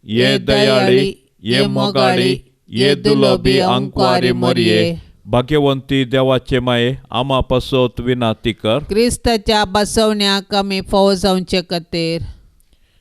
ये दयाळी, ये मोगाळी, ये दुलोबी आंकवारी मोरये, भाग्यवंती देवाचे माये, आमा पासत विनंती कर. क्रिस्ताच्या बसवण्याक आमी फावो जावचे खातीर.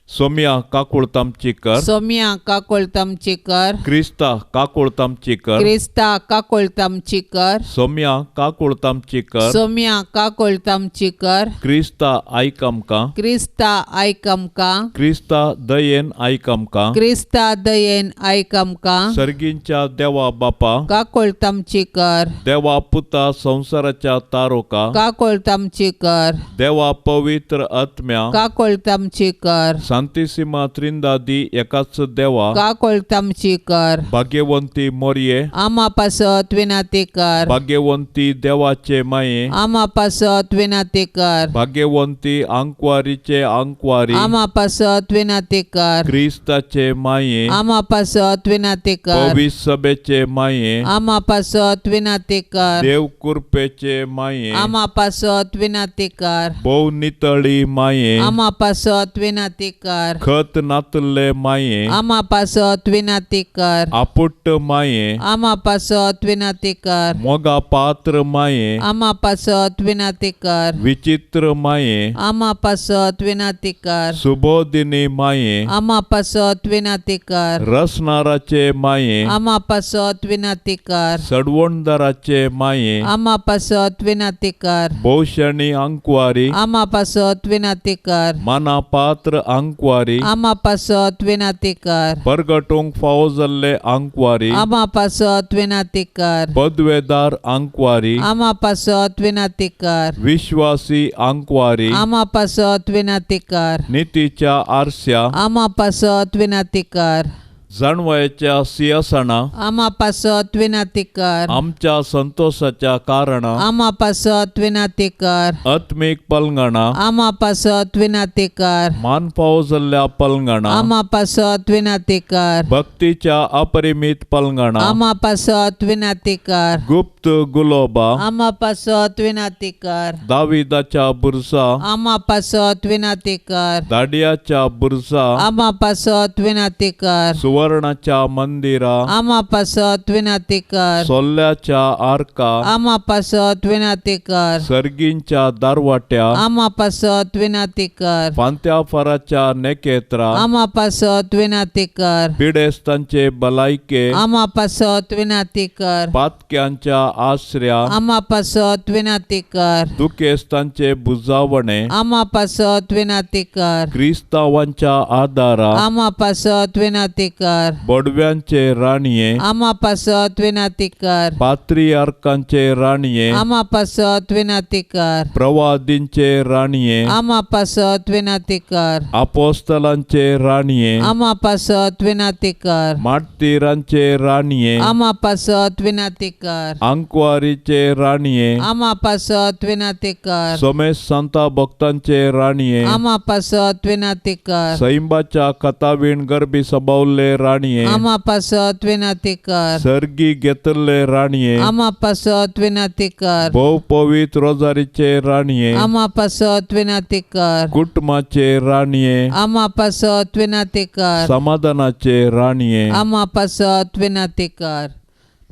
सोम्या काकुळतामची कर. सोम्या काकुळतामची कर. क्रिस्ता काकुळतामची कर. क्रिस्ता काकुळतामची कर. सोम्या काकुळतामची कर. सोम्या काकुळतामची कर. क्रिस्ता आयक आमकां. क्रिस्ता आयक आमकां. क्रिस्ता दयेन आयक आमकां. क्रिस्ता दयेन आयक आमकां. सर्गींच्या देवा बापा काकुळतामची कर. देवा पुता संवसाराच्या तारोका काकुळतामची कर. देवा पवित्र आत्म्या काकुळतामची कर. सांतिसिमा त्रिंदादी एकाच देवा काकुळतामची कर. भाग्यवंती मोरये आमा पासत विनंती कर. भाग्यवंती देवाचे माये आमा पासत विनंती कर. भाग्यवंती आंकवारीचे आंकवारी आमा पासत विनंती कर. क्रिस्ताचे माये आमा पासत विनंती कर. पवित्र सभेचे माये आमा पासत विनंती कर. देव कृपेचे माये आमा पासत विनंती कर. भोव नितळी माये आमा पासत विनंती कर. खत नातले माये आमा पासत विनंती कर. आपुट्ट माये आमा पासत विनंती कर. मोगा पात्र माये आमा पासत विनंती कर. विचित्र माये आमा पासत विनंती कर. सुबोधिनी माये आमा पासत विनंती कर. रसनाराचे माये आमा पासत विनंती कर. सडवणदाराचे माये आमा पासत विनंती कर. भोवशणी आंकवारी आमा पासत विनंती कर. माना पात्र आंकवारी, आमा पासत विनाती कर। परगटूंक फावो जाल्ले आंकवारी, आमा पासत विनाती कर। पदवेदार आंकवारी, आमा पासत विनाती कर। विश्वासी आंकवारी, आमा पासत विनाती कर। नितीच्या आरस्या, आमा पासत विनाती कर। जाणवयाच्या सिंहासना, आमा पासत विनाती कर। आमच्या संतोषाच्या कारणा, आमा पासत विनाती कर। आत्मीक पलंगणा, आमा पासत विनाती कर। मान फावो जाल्ल्या पलंगणा, आमा पासत विनाती कर। भक्तीच्या अपरिमित पलंगणा, आमा पासत विनाती कर। गुप्त गुलोबा, आमा पासत विनाती कर। दाविदाच्या बुरसा, आमा पासत विनाती कर। दाडियाच्या बुरसा, आमा पासत विनाती कर। सुवर्णाच्या मंदिरा, आमा पासत विनाती कर। सोल्ल्याच्या आरका, आमा पासत विनाती कर। सर्गींच्या दारवाट्या, आमा पासत विनाती कर। फांत्या फाराच्या नेकेत्रा, आमा पासत विनाती कर। पिडेस्तांचे बलायके, आमा पासत विनाती कर। पातक्यांच्या आसऱ्या, आमा पासत विनाती कर। दुखेस्तांचे बुजावणे, आमा पासत विनाती कर। क्रिस्तावांच्या आदारा, आमा पासत विनाती कर। बोडव्यांचे राणये, आमा पासत विनाती कर। पात्रियार्कांचे राणये, आमा पासत विनाती कर। प्रवादींचे राणये, आमा पासत विनाती कर। आपोस्तलांचे राणये, आमा पासत विनाती कर। मार्तीरांचे राणये, आमा पासत विनाती कर। आंकवारीचे राणये, आमा पासत विनाती कर। सोमेश सांता भक्तांचे राणये, आमा पासत विनाती कर। सैंबाच्या कथावीण गरबी सबावल्ले राणये, आमा पासत विनाती कर। सर्गी घेतल्ले राणये, आमा पासत विनाती कर। भोव पवित्र रोजारीचे राणये, आमा पासत विनाती कर। कुटुंबाचे राणये, आमा पासत विनाती कर। समाधानाचे राणये, आमा पासत विनाती कर।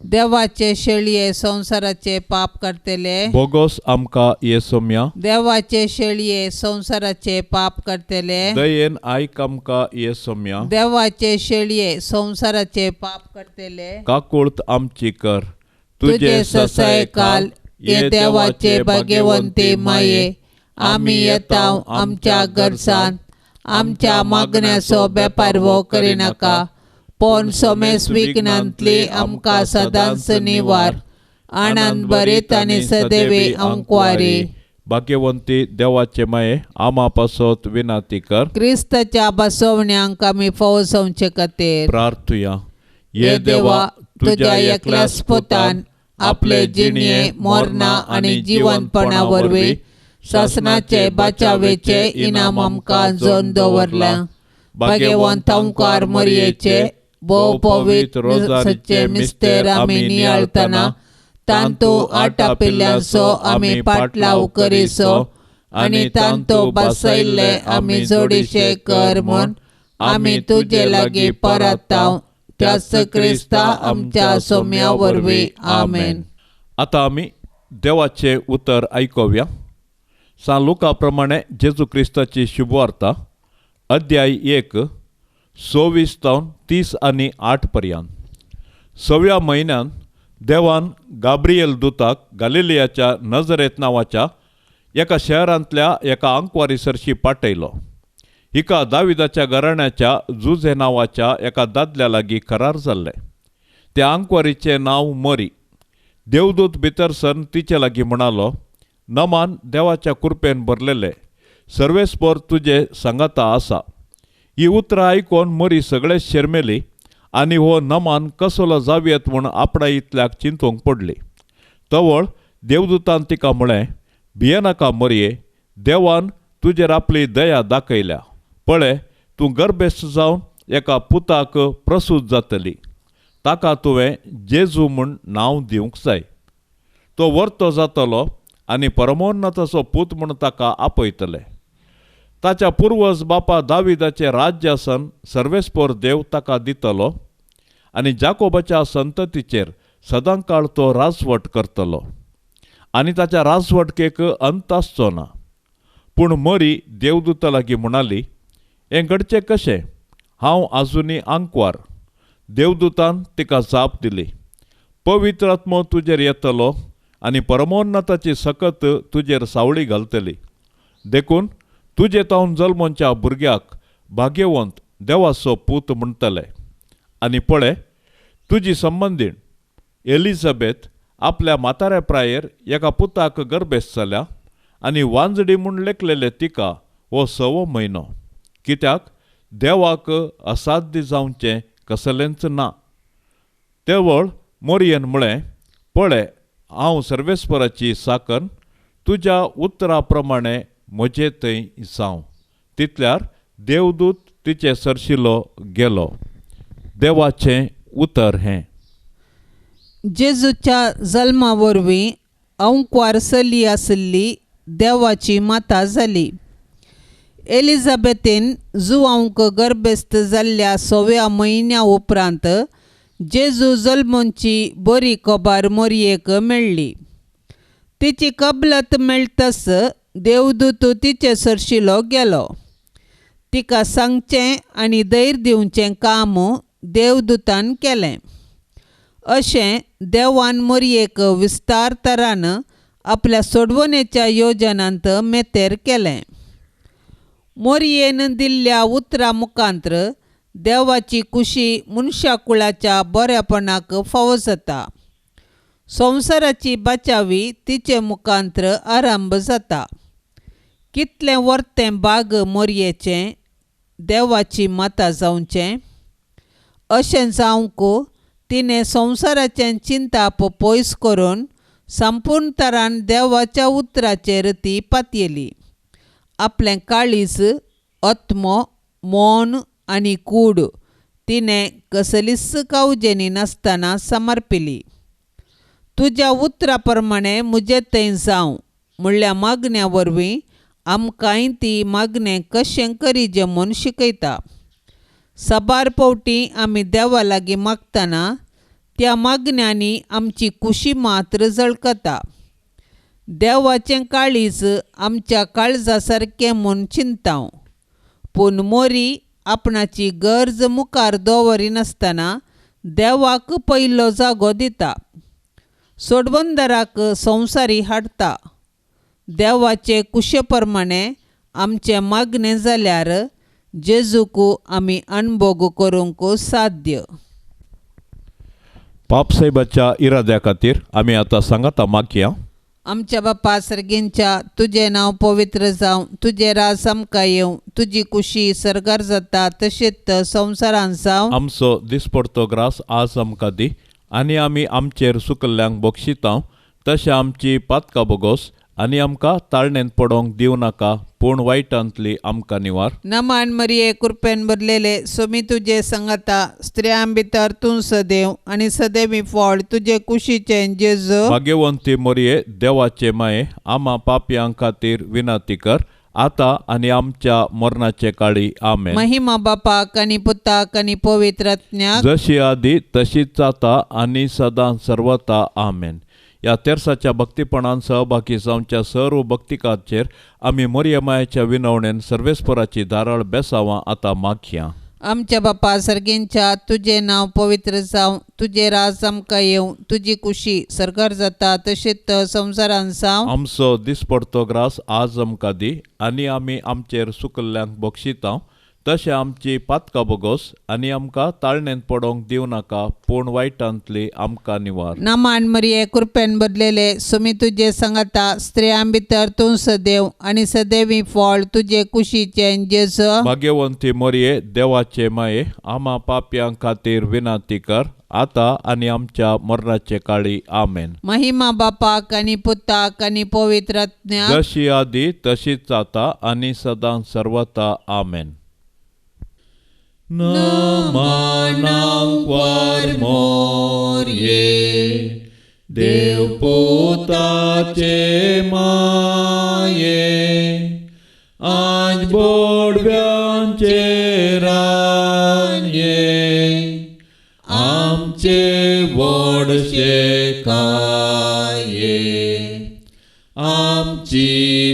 देवाचे शेळये संसाराचे पाप करतले, बोगोस आमकां येसोम्या। देवाचे शेळये संसाराचे पाप करतले, दयेन आयक आमकां येसोम्या। देवाचे शेळये संसाराचे पाप करतले, काकुळत आमची कर। तुझे ससायकाल ये देवाचे भाग्यवंती माये, आमी येता आमच्या गरसान, आमच्या मागण्याचो बेपारवो करिनाका, पण सोमेस विघ्नांतली आमकां सदांच निवार। आनंद भरीत आनी सदैवी अंकवारी। भाग्यवंती देवाचे माये, आमा पासत विनाती कर। क्रिस्ताच्या बसवण्यांक आमी फौजवचे खातीर प्रार्थुया। ये देवा, तुज्या एकल्याच पुतान आपले जिणये मरणा आनी जिवंतपणा वरवीं सासणाचे बाचावेचे इनाम आमकां जोन दवरलां। भाग्यवंत अंकार मरयेचे भोव पवित्र सच्चे मिस्तेर आमी नियाळतना तांतू आटापिल्ल्यांचो आमी पाटलाव करिसो आनी तांतू बसयल्ले आमी जोडीशे कर म्हूण आमी तुजे लागीं परताव त्याच क्रिस्ता आमच्या सोम्या वरवीं। आमेन। आतां आमी देवाचें उतर आयकुया। सान लुका प्रमाणे जेजू क्रिस्ताची शुभवार्ता, अध्याय 1, 26 तावन 30 आनी 8 पर्यंत। सव्या म्हयन्यान देवान गाब्रियल दुताक गालिलियाच्या नजरेत नांवाच्या एका शहरांतल्या एका आंकवारी सरशी पाठयलो। हिका दाविदाच्या घराण्याच्या जुझे नांवाच्या एका दादल्या लागीं करार जाल्लें। त्या आंकवारीचें नांव मरी। देवदूत भितर सरन तिचे लागीं म्हणालो, नमान देवाच्या कृपेन भरलेले, सर्वेस्पर तुजे सांगाता आसा। ही उतरां आयकून मरी सगळे शेरमेली आनी हो नमान कसलो जावयेत म्हूण आपणा इतल्याक चिंतूंक पडली। तवळ देवदूतान तिका म्हळें, भियेनाका मरये, देवान तुजेर आपली दया दाखयल्या। पळय, तूं गर्भेस्त जावन एका पुताक प्रसूत जातली, ताका तुवें जेजू म्हूण नांव दिवंक जाय। तो वर्तो जातलो आनी परमोन्नताचो पूत म्हूण ताका आपयतले। ताच्या पुर्वज बापा दाविदाचें राज्यासन सर्वेस्पर देव ताका दितलो आनी जाकोबाच्या संततीचेर सदांकाळ तो राजवट करतलो आनी ताच्या राजवटकेक अंत आसचो ना। पूण मरी देवदूता लागीं म्हणाली, हें घडचें कशें? हांव आजुनी आंकवार। देवदूतान तिका जाप दिली, पवित्र आत्मो तुजेर येतलो आनी परमोन्नताची सकत तुजेर सावळी घालतली, देखून तुजे तावन जल्मोच्या भुरग्याक भाग्यवंत देवाचो पूत म्हणटले. आनी पळय, तुजी संबंदीण एलिझाबेथ आपल्या म्हाताऱ्या प्रायेर एका पुताक गर्भेस्त जाल्या आनी वांजडी म्हूण लेखलेले तिका हो 6वो म्हयनो, कित्याक देवाक असाध्य जावचें कसलेंच ना. तेवळ मोरयेन म्हळें, पळय, हांव सर्वेस्पराची साकन, तुज्या उतरा प्रमाणे म्हजे थंय जावं. तितल्यार देवदूत तिचे सरशिलो गेलो. देवाचें उतर हें. जेजूच्या जल्मा वरवीं अंकवार चली आशिल्ली देवाची माता जाली. एलिझाबेथीन जुवांक गर्भेस्त जाल्ल्या 6व्या म्हयन्या उपरांत जेजू जल्मोंची बरी खबर मोरयेक मेळ्ळी. तिची कबलत मेळटस देवदूत तिचे सरशिलो गेलो. तिका सांगचें आनी धैर्य दिवचें काम देवदूतान केलें. अशें देवान मोरयेक विस्तार तरान आपल्या सोडवणेच्या योजनांत मेतेर केलें. मोरयेन दिल्ल्या उतरा मुखांत्र देवाची कुशी मनशाकुळाच्या बऱ्यापणाक फावो जाता. संवसाराची बचावी तिचे मुखांत्र आरंभ जाता. कितलें वर्तें बाग मोरयेचें देवाची माता जावचें. अशें जावंक तिणें संवसाराचें चिंताप पयस करून संपूर्ण तरान देवाच्या उतराचेर ती पातयेली. आपलें काळीज, आत्मो, मन आनी कूड तिणें कसलीच कावजेनी नासतना समर्पिली. तुज्या उतरा प्रमाणे म्हजें थंय जावं म्हणल्या मागण्या वरवीं आमकांय ती मागणें कशें करीजें म्हूण शिकयता. साबार फावटी आमी देवा लागीं मागतना त्या मागण्यांनी आमची कुशी मात्र झळकता. देवाचें काळीज आमच्या काळजा सारकें म्हूण चिंताव, पूण मोरी आपणाची गरज मुखार दवरिनासतना देवाक पयलो जागो दिता. सोडवंदराक संवसारी हाडटा. देवाचे कुशे प्रमाणे आमचें मागणें जाल्यार जेजूक आमी अणभोग करूंक साध्य. पापसाहेबाच्या इराद्या खातीर आमी आतां सांगाता मागया. आमच्या बापा सर्गींच्या, तुजें नांव पवित्र जावं, तुजें राज आमकां येवं, तुजी कुशी सर्गार जाता तशेंच संवसारांत जावं. आमचो दिसपडतो ग्रास आज आमकां दी आनी आमी आमचेर सुकल्ल्यांक बक्षितांव तशें आमची पातकां बोगोस आनी आमकां ताळणेंत पडोवंक दिवं नाका, पूण वायटांतली आमकां निवार. नमान मरिये, कृपेन भरलेले, स्वामी तुजे संगता, स्त्रियां भितर तूं सदैव आनी सदैवी फळ तुजे कुशीचें जेजू. भाग्यवंती मरिये, देवाचे माये, आमा पापयां खातीर विनंती कर आतां आनी आमच्या मरणाचे काळी. आमेन. महिमा बापाक आनी पुताक आनी पवित्र आत्म्याक, जशी आदी तशीच आतां आनी सदां सर्वता. आमेन. ह्या तेर्साच्या भक्तीपणान सहभागी जावच्या सर्व भक्तिकाचेर आमी मोरये मायेच्या विनवणेन सर्वेस्पराची धाराळ बेसावां आतां मागया. आमच्या बापा सर्गींच्या, तुजें नांव पवित्र जावं, तुजें राज आमकां येवं, तुजी कुशी सर्गार जाता तशेंच संवसारांत जावं. आमचो दिसपडतो ग्रास आज आमकां दी आनी आमी आमचेर सुकल्ल्यांक बक्षितांव तशें आमची पातकां बोगोस आनी आमकां ताळणेंत पडोवंक दिवं नाका, पूण वायटांतली आमकां निवार. नमान मरिये, कृपेन भरलेले, स्वामी तुजे संगता, स्त्रियां भितर तूं सदैव आनी सदैवी फळ तुजे कुशीचें जेजू. भाग्यवंती मरिये, देवाचे माये, आमा पापयां खातीर विनंती कर आतां आनी आमच्या मरणाचे काळी. आमेन. महिमा बापाक आनी पुताक आनी पवित्र आत्म्याक, जशी आदी तशीच आतां आनी सदां सर्वता. आमेन. नमनांकवार मोरये, देवपुताचे माये, आज बोडव्यांचे रानये, आमचे व्हडशे काये, आमची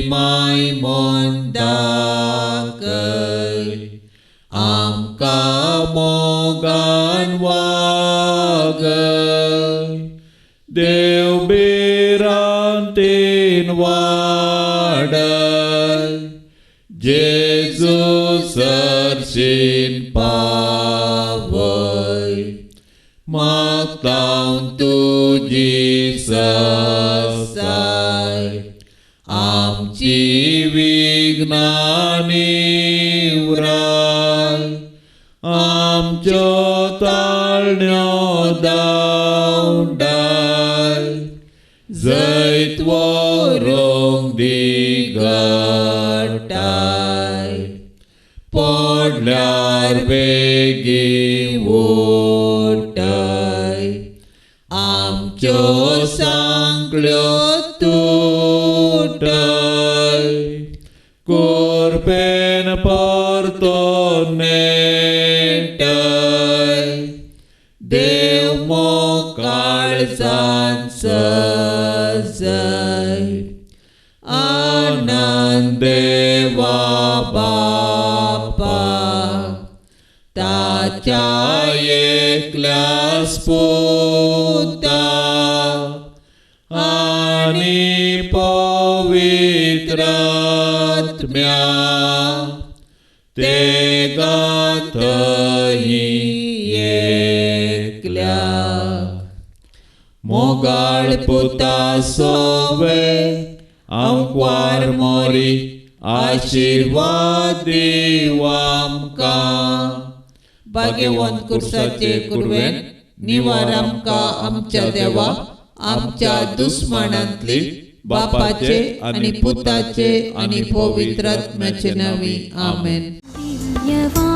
माय म्हूण दाखय, आमकां मोगान वागय, देव भिरांतीन वाडय, जेजू सरशी भशीन पावय मागता तुजी ससाय आमची विघ्नां निवराय आमच्यो ताळण्यो दावडाय जैत व्हरूंक दिगटाय पडल्यार बेगीन उठय आमच्यो सांकळ्यो तुटय कुरपेन परतो नेटय देव मोकाळजान सजय आनंद देवा बापा ताच्या एकल्या पुता आनी पवित्र आत्म्या ते गाथई एकल्या मोगाळ पुता सोवे आमक्वार मोरी आशीर्वाद दिव आमकां. भाग्यवंत कुर्साचे कुरवेन निवार आमकां आमच्या देवा आमच्या दुस्मानांतली बापाचे आनी पुताचे आनी पवित्र आत्म्याचे नांवी आमेन. दिव्यवाणी.